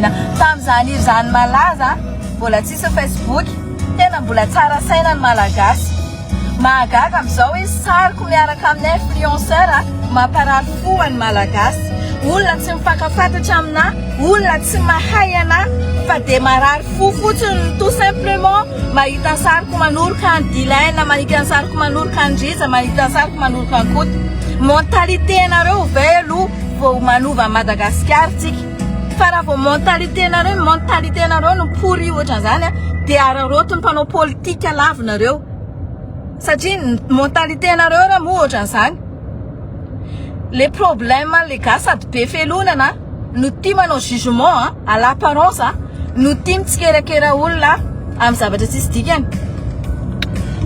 inona. Tamin'izany hira izany malaza, mbola tsisy Facebook, tena mbola tsara saina ny Malagasy. Mahagaga amin'izao izy sariko miaraka amin'ny influenceur mamparary fo an'ny Malagasy. Olona tsy mifankafantatra aminà, olona tsy mahay anà fa dia marary fo fotsiny tout simplement mahita ny sariko manoroka an'i Dylan, mahita ny sariko manoroka an'i Rija, mahita ny sariko manoroka an'i Koto. Mentalité nareo ovay aloha vao manova an'i Madagasikara tsika. Fa raha vao mentalité nareo, mentalité nareo no pourri ohatran'izany dia araraotin'ny mpanao politika lavinareo. Satria ny mentalité nareo raha moa ohatran'izany. Le problème le gasy sady be felonana no tia manao jugement à l'apparence no tia mitsikerakera olona amin'ny zavatra tsisy dikany.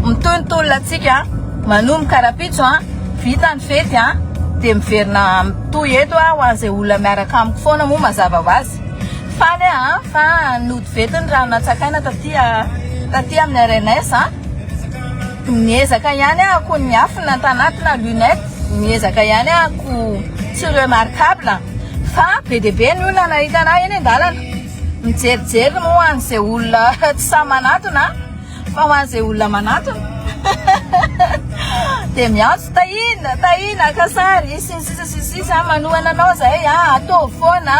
Mitohy ny tolona antsika manomboka rapitso a, vita ny fety a, dia miverina mitohy eto aho ho an'izay olona miaraka amiko foana moa mazava ho azy. Faly aho fa nody vety ny rano natsakaina taty taty amin'ny RNS a. Miezaka ihany ahako niafina tanatina lunette, miezaka ihany ahako tsy remarquable fa be dia be ny olona nahita anah eny an-dalana. Mijerijery moa ho an'izay olona tsy sahy manatona fa ho an'izay olona manatona dia miantso Tahina, Tahina haka sary sy ny sisa sy ny sisa manohana anao zahay a, ataovy foana.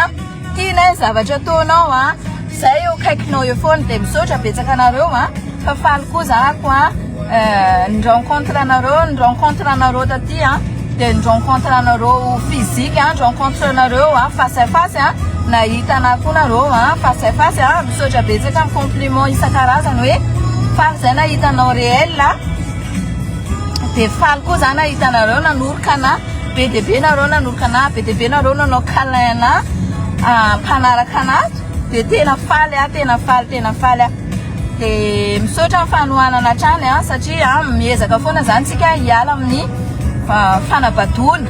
Tianay ny zavatra ataonao a, zay eo akaikinao eo foana dia misaotra betsaka anareo a, fa faly koa za ko a ny rencontre anareo, ny rencontre anareo taty a, dia ny rencontre anareo physique a, ny rencontre anareo a face à face a, nahita anah koa nareo a face à face a, misaotra betsaka amin'ny compliment isan-karazany hoe faly zay nahita anao réel a. Dia faly koa za nahita anareo nanoroka anah, be dia be nareo nanoroka anah, be dia be nareo nanao câlin anah, mpanaraka anah ato, dia tena faly aho, tena faly, tena faly aho. Dia misaotra ny fanohanana hatrany an, satria miezaka foana zany tsika hiala amin'ny fanabadoana,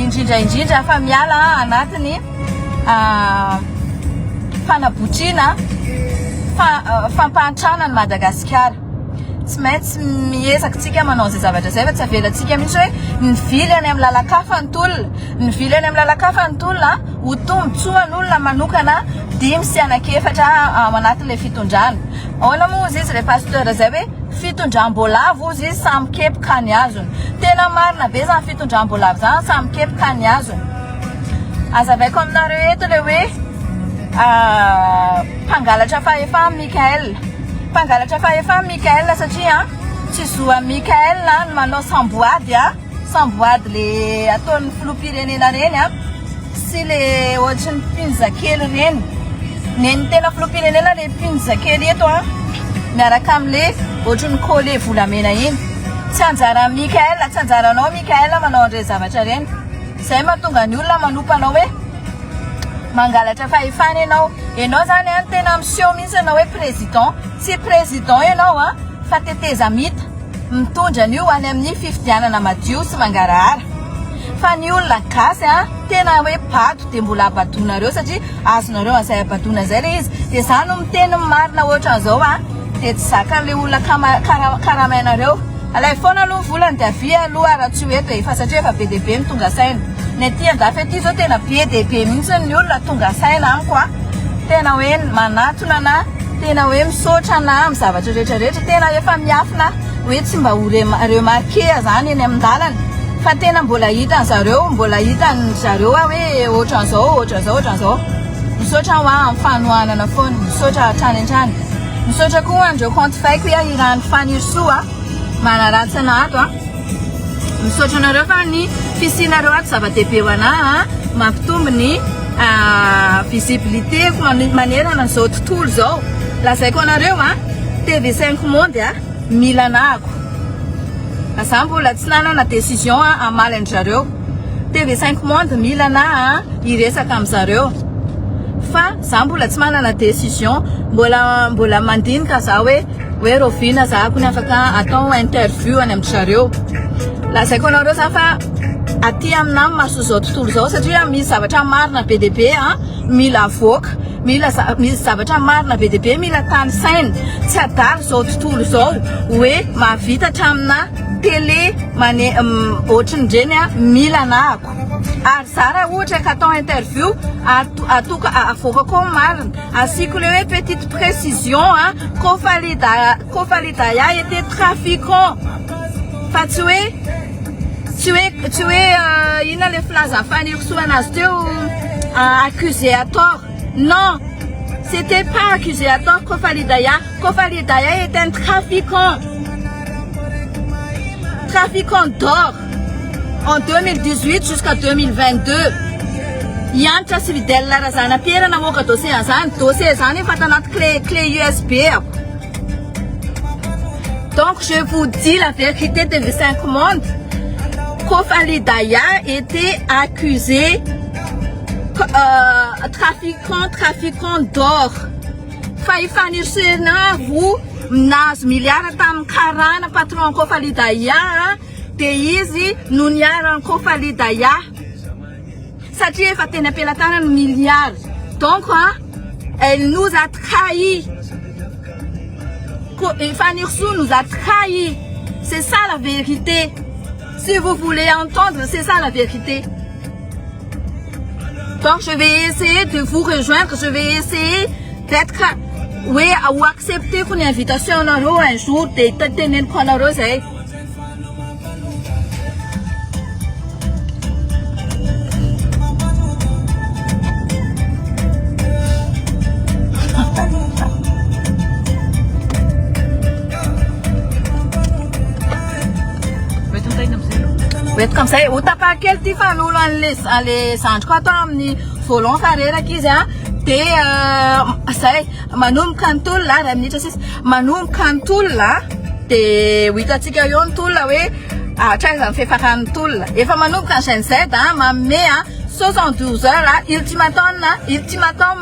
indrindra indrindra fa miala anatin'ny fanabotriana, fampahantrana an'i Madagasikara. Tsy maintsy miezaka tsika manao an'izay zavatra izay fa tsy avelantsika mihitsy hoe nivily any amin'ny lalan-kafa ny tolona, nivily any amin'ny lalan-kafa ny tolona ho tombotsoan'olona manokana dimy sy anankiefatra ao anatin'ilay fitondrana. Ahoana moa hozy izy ilay pasteur izay hoe fitondram-boalavo hozy izy samy kepoka ny azony. Tena marina be izany fitondram-boalavo izany samy kepoka ny azony. Azavaiko aminareo eto ilay hoe mpangalatra fahefana Mickaël. Mpangalatra fahefana Mickaël satria tsy zo an'i Mickaël ny manao samboady a, samboady le ataon'ny filoham-pirenena reny a, sy le ohatry ny pinza kely reny. Nen'ny tena filoham-pirenena le pinza kely eto a, miaraka amle ohatry ny collier volamena iny. Tsy anjaran'i Mickaël, tsy anjaranao Mickaël manao an'ireny zavatra ireny. Izay mahatonga ny olona manompa anao hoe mangalatra fahefana ianao. Ianao zany an tena miseho mihitsy ianao hoe président. Tsy président ianao an fa tetezamita mitondra an'io any amin'ny fifidianana madio sy mangarahara. Fa ny olona gasy an tena hoe bado dia mbola abadoinareo satria azonareo an'izay abadoina izay ilay izy. Dia za no miteny ny marina ohatran'izao an dia tsy zakan'ilay olona kama- karamainareo. Alaivo foana aloha ny volany dia avia aloha raha tsy ho eto e, fa satria efa be dia be ny tonga saina. Ny aty andafy aty zao tena be dia be mihitsy ny olona tonga saina amiko a. Tena hoe manatona ana, tena hoe misaotra ana amin'ny zavatra rehetra rehetra, tena efa miafina hoe tsy mba ho remarquer zany eny amin-dalana fa tena mbola hitan-zareo, mbola hitan-zareo aho hoe ohatran'izao, ohatran'izao, ohatran'izao. Misaotra hoa amin'ny fanohanana foana, misaotra hatrany hatrany. Misaotra koa an'ireo compte fake hoe Iran'i Fanirisoa manaratsy anah ato a. Misaotra anareo fa ny fisianareo ato zava-dehibe ho anah a, mampitombo ny visibilité ko manerana an'izao tontolo izao. Lazaiko anareo a, TV 5 monde a, mila anahako. Za mbola tsy nanana décision hamaly an-dry zareo. TV 5 monde mila anah hiresaka amin'zareo. Fa za mbola tsy manana décision, mbola mbola mandinika za hoe hoe rahoviana za kony afaka atao interview any amin-dry zareo. Lazaiko anareo zany fa aty aminah maso izao tontolo izao satria misy zavatra marina be dia be an mila avoaka, mila misy zavatra marina be dia be mila tanisaina. Tsy adala izao tontolo izao hoe mahavita hatraminà télé mane ohatrin'ireny an mila anahako. Ary za raha ohatra ka atao interview atoka avoakako ny marina. Asiako le hoe petite précision a, Kofalida Kofalidaya était trafiquant. Fa tsy hoe tsy hoe tsy hoe inona le filaza Fanirisoa anazy teo accusé à tort. Non, c'était pas accusé à tort Kofalidaya. Kofalidaya est un trafiquant. Trafiquant d'or. En 2018 jusqu'à 2022. I Hanitra sy Fidèle Razanapiera namoaka dossier an'izany. Dossier izany efa tanaty clé clé USB ako. Donc je vous dis la vérité TV5 Monde. Kofalidaya était accusé euh, trafiquant trafiquant d'or. Fa i Fanirisoa vo nahazo milliard tamin'ny karana patron Kofalidaya dia izy no niharan'i Kofalidaya satria efa teny am-pelatanany ny milliard. Donc elle nous a trahi. Fanirisoa nous a trahi. C'est ça la vérité. Si vous voulez entendre, c'est ça la vérité. Donc je vais essayer de vous rejoindre, je vais essayer d'être hoe ho accepter-ko ny invitation anareo un jour dia teneniko anareo zay. Hoentiko amin'izay ho tapaka kely ity fa hanolo an'le an'le zandriko ato amin'ny volant fa reraka izy a dia zay manomboka ny tolona iray minitra sisa manomboka ny tolona dia ho hitantsika eo ny tolona hoe hatraiza ny fiafaran'ny tolona efa manomboka ny Gen Z a manome a 72 heures a ultimatum ultimatum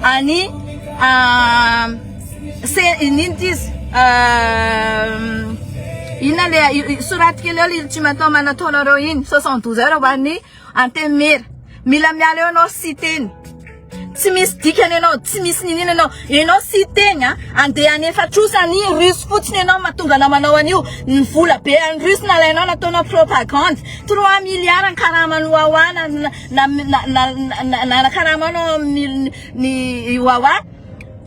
any Se inona ity izy? Inona le soraty kely eo le ultimatum nataonareo iny 72 heures ho an'ny antenimiera. Mila miala eo ianao Siteny. Tsy misy dikany ianao, tsy misy niniana ianao. Ianao Siteny a, andeha hanefa trosa ny Russe fotsiny ianao mahatonga anao manao an'io. Ny vola be an'ny Russe nalainao nataonao propagande. 3 milliards ny karaman'i Wawa na na na na karamanao ny Wawa.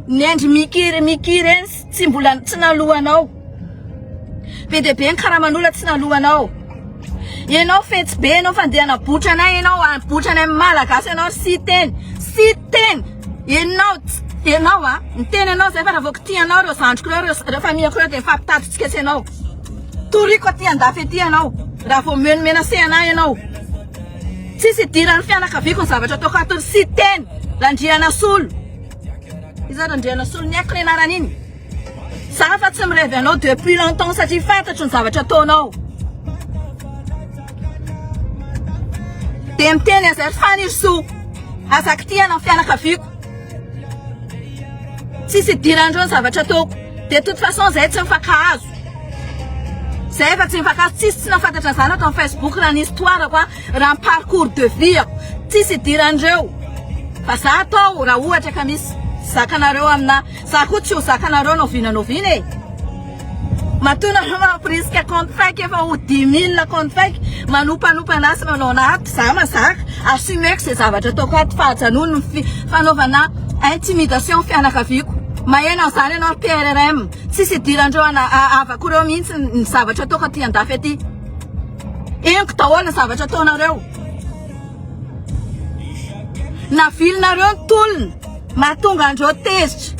Ny endry Mickey Mickey ireny tsy mbola tsy naloanao. Be dia be ny karaman'olona tsy naloanao. Ianao fetsy be ianao fa ndeha hanabotra anay ianao, hanabotra anay Malagasy ianao ry Siteny. Siteny! Ianao ianao a, miteny anao zay fa raha vao kitihanao ireo zandriko ireo, ireo famille-ko ireo dia mifampitady tsika sy ianao. Toriko aty andafy aty ianao raha vao menomenase anay ianao. Tsisy idiran'ny fianakaviako ny zavatra ataoko ato ry Siteny Randrianasolo. Iza Randrianasolo ny haiko ny anarany iny. Za fa tsy mirevy anao depuis longtemps satria fantatro ny zavatra ataonao. Dia miteny aza ry Fanirisoa. Aza kitihana ny fianakaviako. Tsisy idiran'ireo ny zavatra ataoko. De toute façon zay tsy mifankahazo. Zay efa tsy mifankahazo. Tsisy tsy nahafantatra an'izany ato amin'ny Facebook raha ny histoire-ko a, raha ny parcours de vie-ko. Tsisy idiran'ireo. Fa za atao raha ohatra ka misy zakanareo amina, za koa tsy ho zakanareo na oviana na oviana e. Matoa nareo mampirisika compte fake efa ho 10000 compte fake manompanopa anah sy manao anah ato za mazaka assumeko izay zavatra ataoko ato fa ajanony ny fanaovana intimidation fianakaviako maheno an'izany ianao ry PRRM tsisy idirandreo ana havako ireo mihitsy ny zavatra ataoko aty andafy aty henoko daholo ny zavatra ataonareo navilinareo ny tolona mahatonga andreo tezitra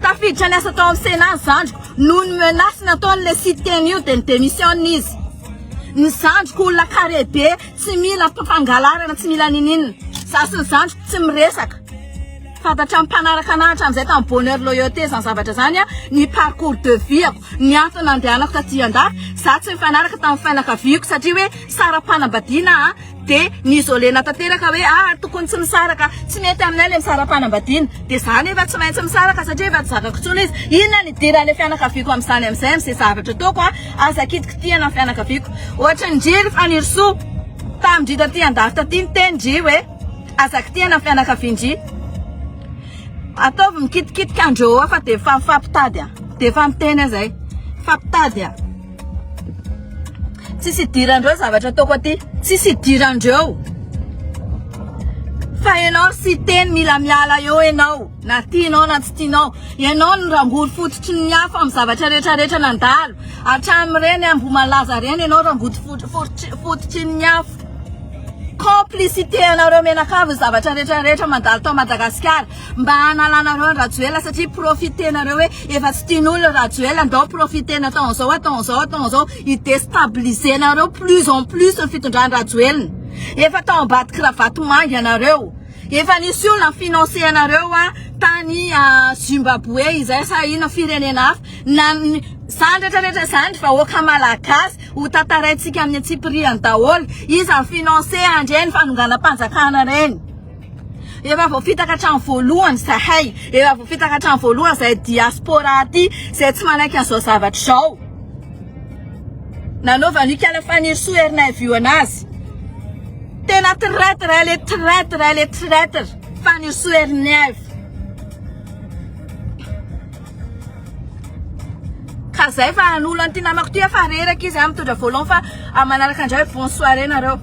Tafiditra niasa tao amin'ny Sénat ny zandriko. Noho ny menace nataon'ilay Siteny io dia ni-démissionne izy. Ny zandriko olona carré be, tsy mila fangalarana, tsy mila niniana. Za sy ny zandriko tsy miresaka. Fantatra ny mpanaraka anahy hatramin'izay tamin'ny bonheur loyauté izany zavatra izany ny parcours de vie-ko, ny antony nandehanako taty andafy. Za tsy nifanaraka tamin'ny fianakaviako satria hoe sara-panambadiana aho. Dia ni-isoler-na tanteraka hoe ah tokony tsy misaraka, tsy mety aminay ilay misara-panambadiana. Dia za nefa tsy maintsy misaraka satria efa tsy zakako intsony izy. Inona no idiran'ilay fianakaviako amin'izany amin'izay amin'izay zavatra ataoko ah? Aza kitikitihana ny fianakaviako. Ohatry ny ndry ry Fanirisoa, tamin-dry taty andafy taty niteny ndry hoe aza kitihana ny fianakavian-dry. Ataovy mikitikitika andreo ao fa dia efa mifampitady ah. Dia efa miteny aho izay. Mifampitady ah. Tsisy idirandreo zavatra ataoko aty. Tsisy idirandreo. Fa ianao ry Siteny mila miala eo ianao. Na tianao na tsy tianao. Ianao no rangory fototry ny afo amin'ny zavatra rehetra rehetra nandalo. Hatramin'ireny Ambohimalaza ireny ianao rangory fototry ny afo. Complicité anareo mianakavy ny zavatra rehetra rehetra mandalo tao Madagasikara. Mba hanalanareo an'i Rajoelina satria profiter-nareo hoe efa tsy tian'olona Rajoelina ndao profiter-na atao an'izao atao an'izao atao an'izao hi-destabiliser-nareo plus en plus ny fitondran'i Rajoelina. Efa tao ambadiky Ravatomanga ianareo. Efa nisy olona ni-financer anareo tany Zimbabwe izay sa inona firenena hafa. Na izany rehetra rehetra izany ry vahoaka malagasy ho tantaraintsika amin'ny antsipiriany daholo. Iza ni-financer an'ireny fanonganam-panjakana ireny. Efa voafitaka hatramin'ny voalohany zahay, efa voafitaka hatramin'ny voalohany zahay diaspora aty izay tsy manaiky an'izao zavatra izao. Nanaovan'i Ikala Fanirisoa Ernaivo anazy. Tena traitre, elle est traitre, elle est traitre. Fanirisoa Ernaivo. Ka zay fa hanolo an'ity namako ity aho fa reraka izy mitondra volant fa manaraka indray bonne soirée nareo.